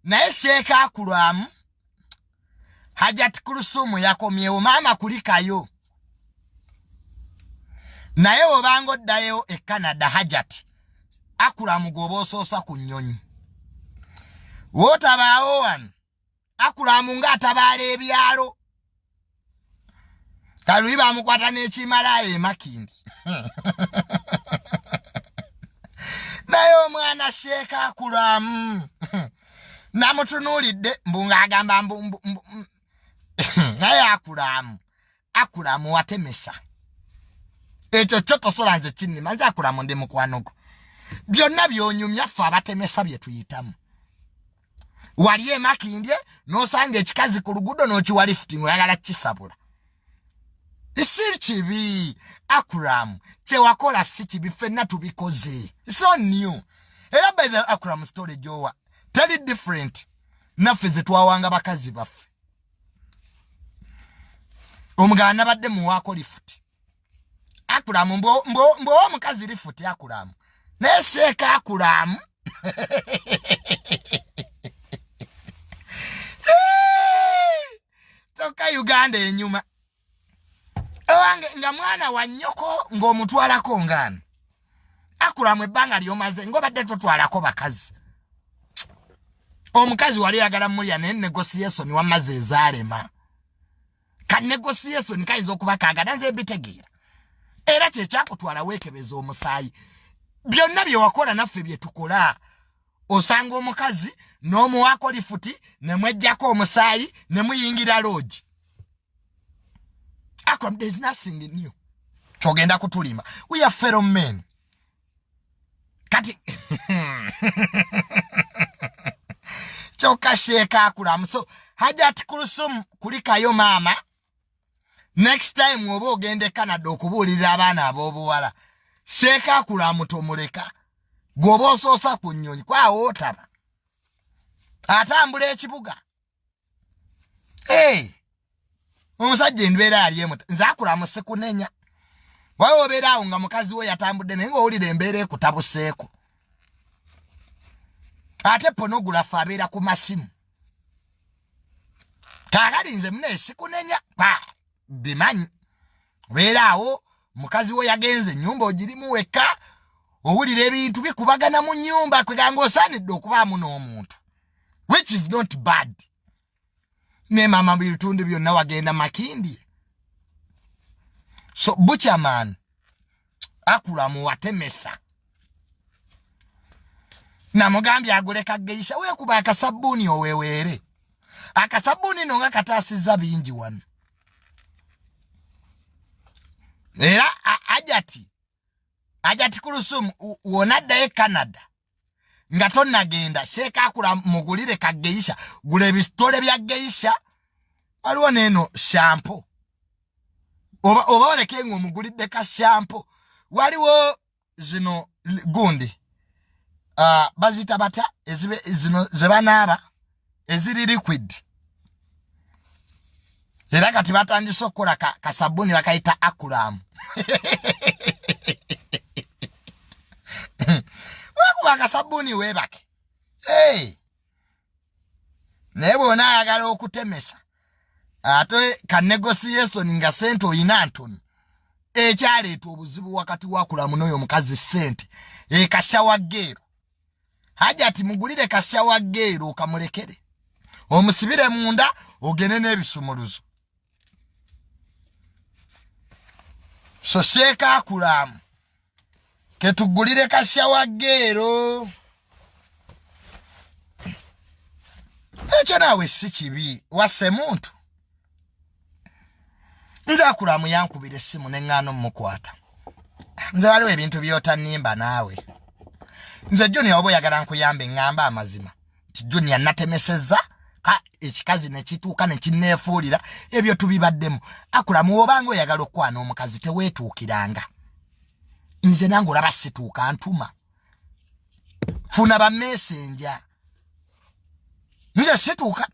Naye Sheeka Akulamu, Hajat Kulusumu yakomyewo, maama kulikayo. Naye obanga oddayo e Canada, Hajat Akulamu gwoba osoosa ku nnyonyi. Wootabaawo wano, Akulamu ng'atabaala ebyalo. Kalui bamukwata n'ekimalaaya e Makindi. Naye omwana Sheeka Akulamu namutunuulidde mbu ng'agamba mbu, mbu, mbu, naye Akulamu, Akulamu watemesa. Ekyo kyo tosobola nze kinnima, nze Akulamu ndi mukwano gwo. Byonna by'onyumya ffe abatemesa bye tuyitamu. Wali e Makindye n'osanga ekikazi ku luguudo n'okiwa lifuti ng'oyagala kukisabula. Si kibi Akram, kye wakola si kibi, ffenna tubikoze. So new. Era by the Akram story gy'owa teri different naffe ze twawanga bakazi baffe. Omuganda nabadde muwaako lifuti. Akram mbo omukazi lifuti Akram. Naye Sheeka Akram. Tokka Uganda enyuma. Owange nga mwana wa nnyoko ng'omutwalako ngaano. Akram ebbanga ly'omaze ng'obadde totwalako bakazi. Omukazi wali oyagala mulya naye negotiation wamaze ezaalema. Ka negotiation kayinza okuba kaagala nze mbitegeera. Era kye kyakutwala weekebeza omusaayi. Byonna bye wakola naffe bye tukola. Osanga omukazi n'omuwaako lifuti ne mweggyako omusaayi ne muyingira loogi. Akram, there is nothing new. Kyogenda kutulima. We are fellow men. Kati kyokka Sheeka Akram. So Hajat Kulsum kulikayo maama. Next time oba ogenda e Canada okubuulirira abaana ab'obuwala, Sheeka Akram tomuleka. Gw'oba osoosa ku nnyonyi kwawo otaba. Atambula ekibuga. Hey! Omusajja embeera yali emuta. Nze Akram sikunenya. Wawe obeera awo nga mukazi we yatambudde naye ng'owulira embeera ekutabuseeko. Ate ponogulafa abeera ku masimu. Kaakati nze mune sikunenya pa bimanyi. Obeera awo mukazi we yagenze ennyumba ogirimu wekka, owulira ebintu bikubagana mu nnyumba kweganga osaanidde okubaamu n'omuntu, which is not bad. Ne maama bitundu byonna wagenda Makindye. So Butcherman Akram watemesa. Namugambye agule kageisha, weekuba akasabbuuni oweweere. Akasabbuuni no nga kataasizza bingi wano. Era Hajati Kulsum wonaddayo e Canada nga tonnagenda, Sheeka Akram mugulire kageisha, gula ebisitole bya geisha, waliwo n'eno shampoo. Oba oleke ng'omugulidde ka shampoo. Waliwo zino gundi, baziyita batya ezibe zino ze banaaba eziri liquid. Era kati batandise okukola kasabbuuni bakayita Akram. Weekuba akasabbuuni weebake. Hey! Naye bw'ona ayagala okutemesa ate ka negotiation nga ssente oyina ntono, ekyaleeta obuzibu wakati wa Akram n'oyo omukazi ssente ekashawa geero. Hajati mugulire kashawa geero okamulekere, omusibire munda ogende n'ebisumuluzo. So Sheeka Akram ketugulire kashawa geero. Ekyo naawe si kibi, wasse muntu. Nze Akram yankubira essimu ne ŋŋaana omukwata. Nze waliwo ebintu by'otannimba naawe. Nze Junior oba oyagala nkuyambe, ŋŋamba amazima nti Junior natemesezza ka ekikazi ne kituuka ne kinneefuulira, ebyo tubibaddemu. Akram obanga oyagala okukwana omukazi teweetuukiranga. Nze nange olaba situuka ntuma. Funa ba messenger. Nze situuka.